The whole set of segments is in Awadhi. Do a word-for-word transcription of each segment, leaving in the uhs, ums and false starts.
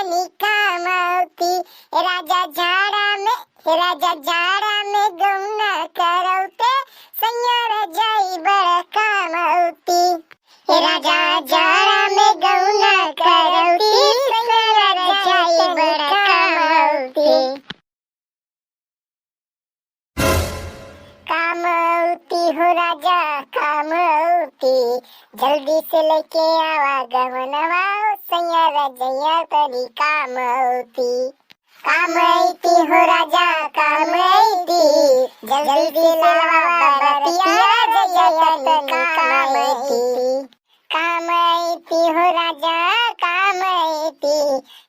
निकामौती। राजा जाड़ा में, राजा जाड़ा में गौना करौते, सैया रजाई बड़ा कामौती। राजा जाड़ा में गौना करौती, सैया रजाई बड़ा कामौती। कामौती हो राजा कामौती, जल्दी से लेके आवा गवनवा, ओ सैया रजैया तनी कामौती। कामैती हो राजा कामैती, जल्दी से लावा बरतिया रजैया तनी कामैती। कामैती हो राजा कामैती,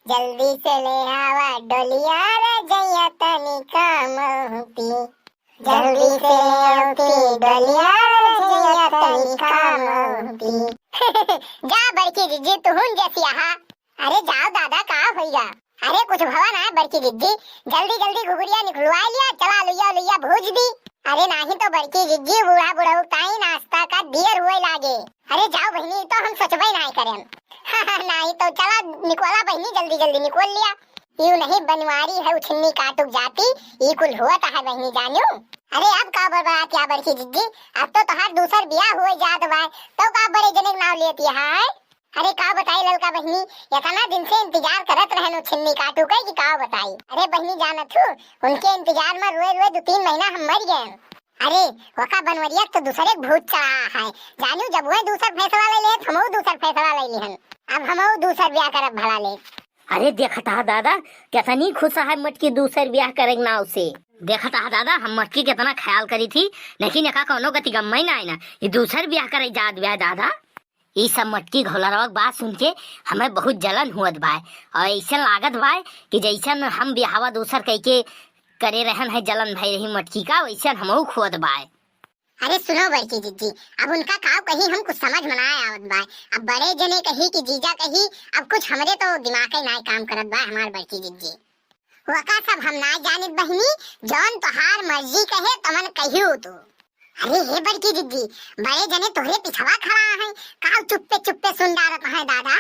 जल्दी से ले आवा डोलिया रजैया तनी कामौती। जल्दी से ले आवा डोलिया रजैया तनी कामौती। जा बड़की जिज्जी, तुहुन जसिया हा। अरे जाओ दादा, का होइगा? अरे कुछ भवा ना बड़की जिज्जी, जल्दी जल्दी घुघुरिया निकलवाई लिया, चला लुइया लुइया भूज दी। अरे नाही तो बड़की जिज्जी, बूढ़ा बुढ़ऊ ताई नाश्ता का देर हुए लागे। अरे जाओ बहिनी, तो हम सोचबे नाही करेन। नाही तो चला निकोला बहिनी, जल्दी जल्दी निकोल लिया। यू नहीं बनवारी है उछिन्नी काटुक जाती, ई कुल हुआ तो है बहिनी जानियो। अरे अब का बड़बड़ात या बड़की जिज्जी, अब तो तोहार दूसर बियाह हुए जात बाय, तो का बड़े जने के नाव लेती है? अरे का बताई ललका बहिनी, इतना दिन से इंतजार करत रहन उ छिन्नी काटू के कि का बताई। अरे बहिनी जानत हू, उनके इंतजार में रोए रोए दो तीन महीना हम मर गए। अरे ओका बनवरिया तो दूसरे के भूत चढ़ा है, जानू जब वह दूसर फैसला ले ले, हमहू दूसर फैसला ले लिहन। अब हमहू दूसर ब्याह करब भला ले। अरे देखत हा दादा, कितनी खुश है मटकी दूसर ब्याह करे के नाव से। देखत हा दादा, हम मटकी कितना ख्याल करी थी, लेकिन एका कौनो गति गम्मा ही ना है ना, ये दूसर ब्याह करे जात ब्याह दादा। ई सब मटकी घोलरवा के बात सुन के हमें बहुत जलन हुअत बाय। और ऐसन लागत बाय कि जैसन हम बिहावा दूसर कइके करे रहन है, जलन भई रही मटकी का, वैसन हमहू खुअत बाय। अरे सुनो बड़की जिज्जी, अब उनका काव कही हम कुछ समझ में ना आवत बाय। अब बड़े जने कही कि जीजा कही, अब कुछ हमरे तो दिमाग ही ना काम करत बाय हमार बड़की जिज्जी। वका सब हम ना जानित बहिनी, जौन तोहार मर्जी कहे तमन कहियो तू। अरे हे बड़की जिज्जी, बड़े जने तोहरे पिछवा खड़ा हैं, काव चुप्पे चुप्पे सुन डारत हैं दादा।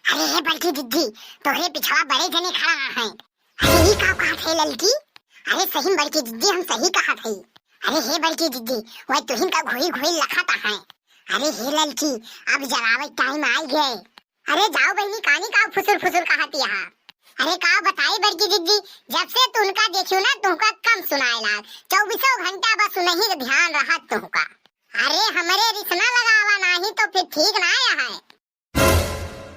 अरे हे बड़की जिज्जी, तोहरे पिछवा बड़े जने खड़ा हैं। अरे ई काव कहत है ललकी? अरे सही में बड़की जिज्जी, हम सही कहत है। अरे हे बड़की जिज्जी, वह तुहिन का घुई घुई लखत हैं। अरे हे ललकी, अब जरावे टाइम आई गए। अरे जाओ बहिनी, कानी काव फुसुर फुसुर कहत यहाँ। अरे काव बताई बड़की जिज्जी, जब से तू उनका देखियो ना, तुमका कम सुनाए लाग। चौबीसों घंटा बस उन्हीं के ध्यान रहत तुमका। अरे हमरे रिसना लगावा नाही तो फिर ठीक ना आया है।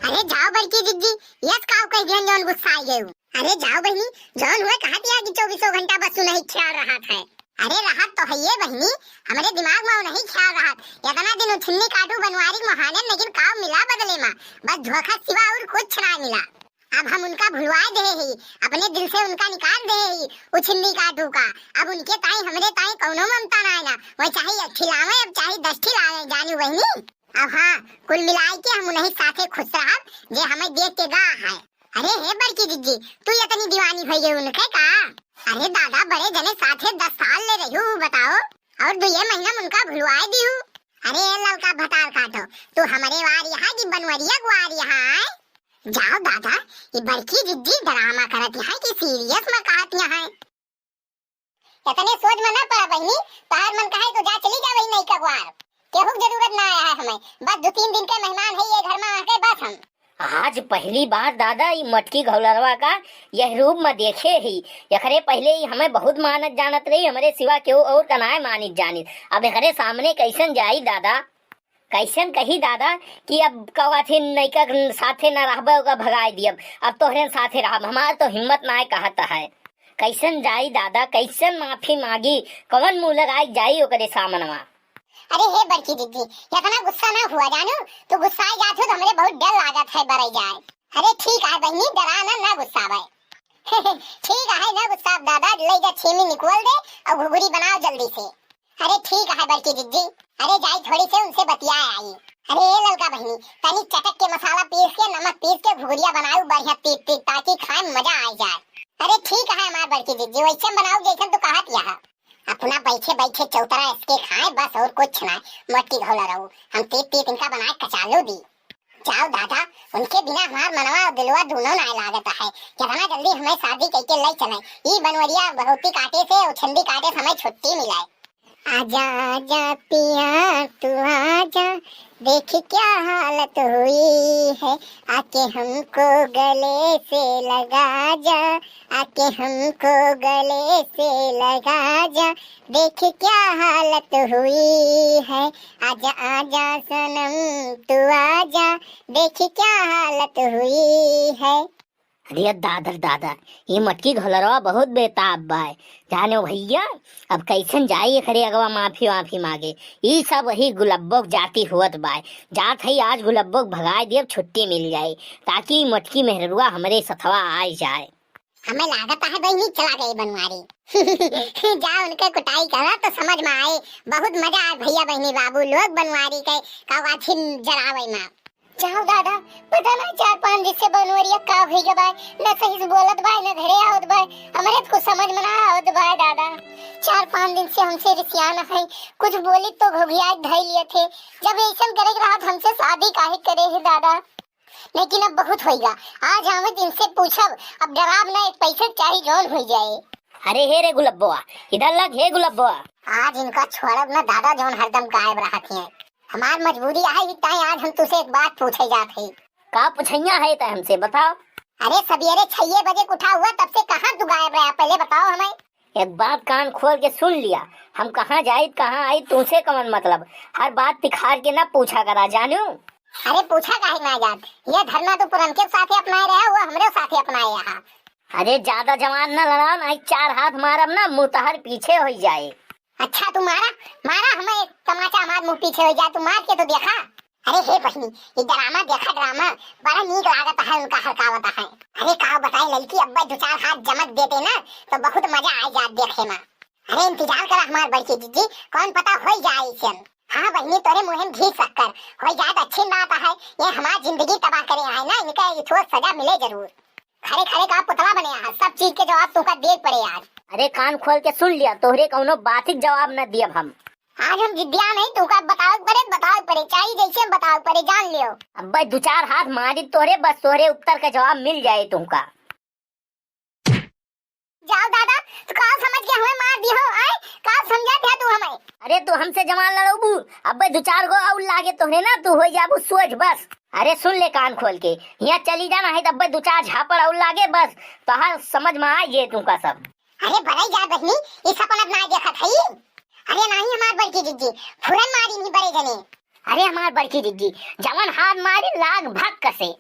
अरे जाओ बड़की जिज्जी, यस काव कह दिहन जौन गुस्सा आई गए। अरे जाओ बहिनी, जौन हुए कहत यहाँ कि चौबीसों घंटा बस उन्हीं ख्याल रहत है। अरे रहत तो है ये बहिनी, हमरे दिमाग में उन्हीं ख्याल रहत। इतना दिन उछिन्नी काटू बनवारी के मोहाने, लेकिन काव मिला बदले में? बस धोखा सिवा और कुछ ना मिला। अब हम उनका भुलवा दे ही, अपने दिल से उनका निकाल दे ही, उछिन्नी काटू का। अब उनके ताई हमरे ताई कौनो ममता ना है ना, वह चाहे एक ठिलावे, अब चाहे दस ठिलावे, जानी बहिनी। अब हाँ, कुल मिलाई के हम उन्हीं साथे खुश रहब, जे हमें देख के गा है। अरे हे बड़की जिज्जी, तू इतनी दीवानी भई गई उनके का? अरे दादा, बड़े जने साथे दस साल ले रही हूँ, बताओ, और दुए महीना में उनका भुलवाए दी हूँ। अरे ललका भतार काटो, तू हमारे वार यहाँ की बनवरिया गुआर यहाँ आए। जाओ दादा, ये बड़की जिज्जी ड्रामा करत यहाँ कि सीरियस में कहत यहाँ है। इतने सोच में ना पड़ा बहिनी, तोहार मन कहे तो जा चली जा वही नई कगवार। केहू के जरूरत ना आया है हमें, बस दो तीन दिन के मेहमान है ये घर में आके बस हम। आज पहली बार दादा ई मटकी घोलरवा का यह रूप में देखे ही। एकरे पहले ही हमें बहुत मानत जानत रही, हमरे सिवा केहू और का नाय मानित जानित। अब एकरे सामने कैसन जाई दादा? कैसन कही दादा कि अब कवाथिन नैका साथे न रहबे, ओका भगाए दियब, अब तोहरे साथे रहब, हमार तो हिम्मत नाय कहत है। कैसन जाई दादा, कैसन माफी मांगी, कौन मुंह लगाई जाई ओकरे सामनवा? अरे हे बड़की दीदी, इतना गुस्सा ना हुआ जानू, तू गुस्साई जात हो तो हमरे बहुत डर लागत है बरई जाए। अरे ठीक है बहिनी, डरा ना, ना गुस्सावे। ठीक है, ना गुस्सा दादा, ले जा छेमी निकोल दे और घुघुरी बनाओ जल्दी से। अरे ठीक है बड़की जिज्जी, अरे जाई थोड़ी से उनसे बतिया आई। अरे ए ललका बहिनी, तनी चटक के मसाला पीस के, नमक पीस के घुघुरिया बनाऊ बढ़िया तीत तीत, ताकि खाए में मजा आ जाए। अरे ठीक है हमार बड़की जिज्जी, वैसे बनाऊ जैसन तू कहत यह। अपना बैठे बैठे चौतरा इसके खाए बस, और कुछ ना। मटकी घोला रहू, हम तीत तीत इनका बनाए कचालू दी। जाओ दादा, उनके बिना हमार मनवा और दिलवा दूनों नाय लागत है। कितना जल्दी हमें शादी कइके लइ चलें। ई बनवरिया बहुती काटे से और छंदी काटे से हमें छुट्टी मिलाए। आजा आजा पिया तू आजा, देख क्या हालत हुई है, आके हमको गले से लगा जा, आके हमको गले से लगा जा, देख क्या हालत हुई है। आजा आजा सनम तू आजा, देख क्या हालत हुई है। अरे दादा रे दादा, ई मटकी घोलरवा बहुत बेताब बाय। जाने भइया, अब कइसन जाई एकरे अगवा माफी वाफी मागे। ई सब वही गुलब्बो के जाति होत बाय। जात हई आज गुलब्बो के भगाए देब, छुट्टी मिल जाई, ताकि ई मटकी मेहररुआ हमरे सथवा आइ जाए। हमें लागत है बहिनी चला गई बनवारी। जा उनके कुटाई करा तो समझ में आए। बहुत मजा आए भइया बहिनी बाबू लोग बनवारी के कवाथिन जरावे में। जाओ दादा, पता ना चार पाँच दिन से बनवरिया का होई गवा बाय, ना सही से बोलत बाय, ना घरे आवत बाय। हमरे तो कुछ समझ में ना आवत बाय दादा। चार पाँच दिन से हमसे रिसियान है, कुछ बोली तो घुघिया धई लिए थे। जब ऐसन करे के रहत हमसे शादी काहे करे है दादा? लेकिन अब बहुत होइगा, आज आवे दिन से पूछब, अब डराब ना, एक पैसे चाही जौन होई जाए। अरे हे रे गुलब्बोआ, इधर लग हे गुलब्बोआ। आज इनका छोड़ब ना दादा, जौन हरदम गायब रहत हैं। हमार मजबूरी आहे, ई ताई आज हम तुसे एक बात पूछे जात हई। का पूछैया है तै हमसे, बताओ। अरे सवेरे छइये बजे के उठा हुआ, तब से कहाँ तू गायब रहा, पहले बताओ हमें। एक बात कान खोल के सुन लिया, हम कहाँ जाइत कहाँ आइत तुसे कवन मतलब, हर बात तिखार के ना पूछा करा जानू। अरे पूछा काहे ना जात, ये धरना तू पुरनके साथे अपनाए रहा, वो हमरे साथे अपनाए यहाँ। अरे ज्यादा जवान ना लड़ाओ, नहीं चार हाथ मारब ना, मुँह तोहर पीछे होई जाए। अच्छा तू मारा, मारा हमें एक तमाचा, हमार मुँह पीछे होई जाए, तू मार के तो देखा। अरे हे बहिनी, ई ड्रामा देखा ड्रामा, बड़ा नीक लागत है उनका हरकावत है। अरे का बताई लड़की, अब्बे दो चार हाथ जमक देते ना तो बहुत मजा आ जात देखे में। अरे इंतजार करा हमार बड़की जिज्जी, कौन पता होई जाए इसन। हाँ बहिनी, तोरे मुँहे में घी शक्कर होई जाए तो अच्छी बात है। ये हमार जिंदगी तबाह करे आए ना, इनका ये ठोस सजा मिले जरूर। खरे खरे का पुतला बने यहाँ, सब चीज के जवाब तुमका दे पड़े आज। अरे कान खोल के सुन लिया, तोहरे कौनो बात के जवाब न दियब हम। आज हम जिद्दिया नहीं, तुमका बतावे के पड़े, बतावे के पड़े, चाहे जैसे बतावे के पड़े, जान लियो। अब्बे दो चार हाथ मारी तोहरे, बस तोहरे उत्तर का जवाब मिल जाए तुमका। जाओ दादा, तू का समझ के हमें मार दी हो, आए? का समझा दिया तू हमें? अरे तू हमसे जवान लड़बू, अब्बे दो चार गो और लागे तोहरे ना, तू हो जाबू सोझ बस। अरे सुन ले कान खोल के, यहाँ चली जाना है, तब्बे दो चार झापड़ और लागे बस, तोहार समझ में आ ये तुमका सब। अरे बड़ई जा बहिनी, ई सपनत ना देखत हई। अरे नाही हमार बड़की जिज्जी, फुरन मारी नहीं बड़े जने। अरे हमार बड़की जिज्जी, जवन हाथ मारी लाग भक कसे।